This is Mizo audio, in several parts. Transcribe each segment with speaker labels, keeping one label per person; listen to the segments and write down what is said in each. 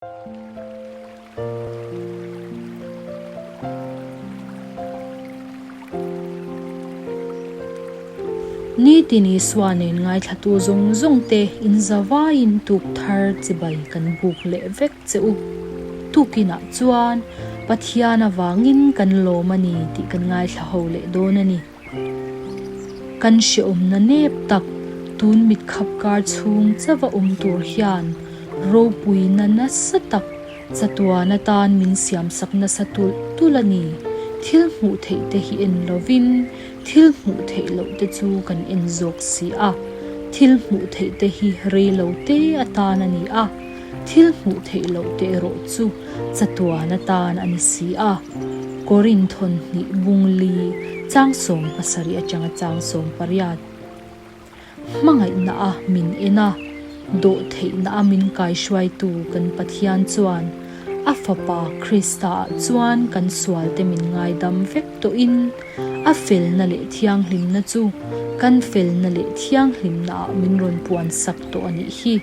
Speaker 1: Nitin Isua nen ngaithlatu zawng zawng te in zavaiin tuk thar chibai kan buk leh vek che u. Tukinah chuan Pathian avangin kan lawm a ni tih kan ngaithla ho leh dawn a ni. Kan hrehawmna nep tak tun mitkhap kar chhung chauha awm tur hian ropuina nasa tak chatuan atan min siamsak nasa tulh tulh a ni. Thil hmuh theih te hi en lovin thil hmuh theih loh te chu kan en zawk si a. Thil hmuh theih te hi rei lo te atan a ni a. Thil hmuh theih loh te erawh chu chatuan atan a ni si a. Korinthon hnih bung li changsawm pasarih atanga changsawm pariat hmangaihna a min en a, dawhtheihna a min kaihruaitu kan Pathian chuan a Fapa Krista ah chuan kan sualte min ngaidam vek tawhin a felna leh thianghlimna chu kan felna leh thianghlimna ah min rawn puansak tawh a nih hi.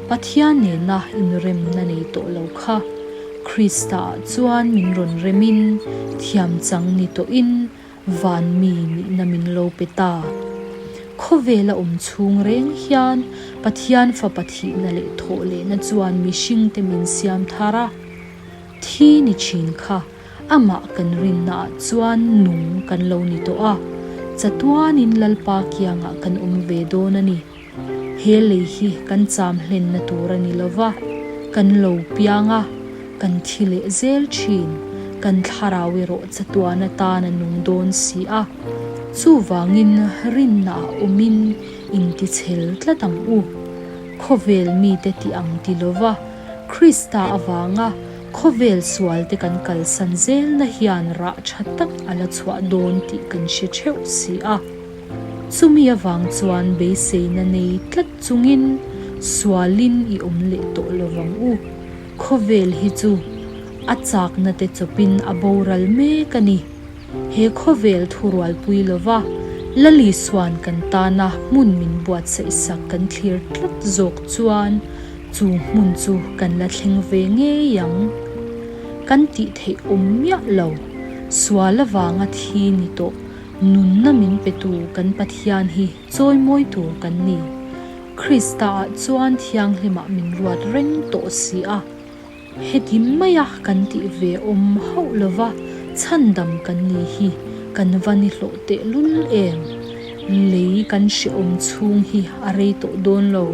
Speaker 1: Pathian nena inremna nei tawh lo kha Krista-ah chuan min rawn remin thiam chang ni tawhin van mi nihna min lo pe ta. Khawvela awm chhung reng hian Pathian Fapa thihna leh thawh lehna chuan mihringte min siam thar a. Thi ni thin kha Amah kan rinnaah chuan nung kan lo ni tawh a, chatuanin Lalpa kiangah kan awm ve dawn a ni. He lei hi kan cham hlenna tur a ni lo va, kan lo piang a, kan thi leh zel thin, kan thlarau erawh chatuan atan a nung dawn si a. Chuvangin rinnaah awmin intichhel tlat ang u. Khawvel mite tih ang ti lo va, Krista avanga Khawvel sualte kan kalsan zelna hian rah tha tak a la chhuah dawn tih kan hre theuh si a. Chumi avang chuan beiseina nei tlat chungin sualin i awm leh tawh lo vang u. Khawvel hi chu a chakna te chawpin a boral mek a ni. He khawvel thurualpui lova Lalisuan kan tana hmun min buatsaihsak kan thlir tlat zawk chuan Chu hmun chu kan la thleng ve ngei ang. Kan tih theih awm miah lo. Sual avanga thi ni tawh nunna min petu kan Pathian hi chawimawi tur kan ni. Krista-ah chuan thianghlimah min ruat reng tawh si a. Heti maia kan tih ve awm hauh lova chhandam kan ni hi kan va ni hlawh tehlul em? Lei kan hrehawm chhung hi a rei tawh dawn lo.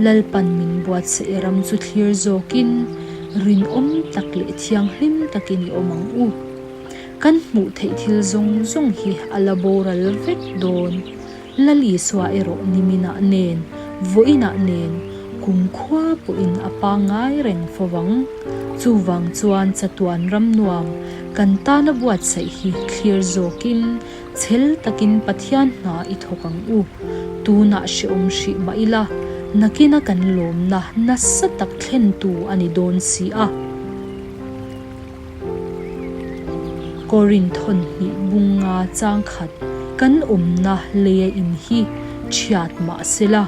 Speaker 1: Lalpan min buatsaih ram chu thlir zawkin rinawm tak leh thianghlim takin i awm ang u. Kan hmuh theih thil zawng zawng hi a la boral vek dawn. Lal Isua erawh niminah nen, vawiinah nen, kumkhua pawhin a pangngai reng fo vang. Chuvang chuan chatuan ram nuam kan tana buatsaih hi thlir zawkin chhel takin Pathian hna i thawk ang u. Tunah hrehawm hrih mah ila, nakina kan lawmna nasa tak thlentu a ni dawn si a. Korinth hawnhnih bunga changkhat kan awmna leia in hi thiat mah sela,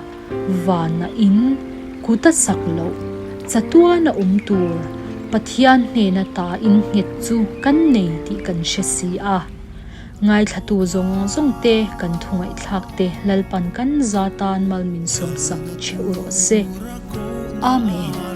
Speaker 1: vana in kut a sak loh, chatuan a awm tur Pathian hnena ta in nghet chu kan nei tih kan hre si a. Ngaithlatu zawng zawng te kan thungaihthlak te Lalpan kan za tan mal min sawmsak theuh rawh se. Amen.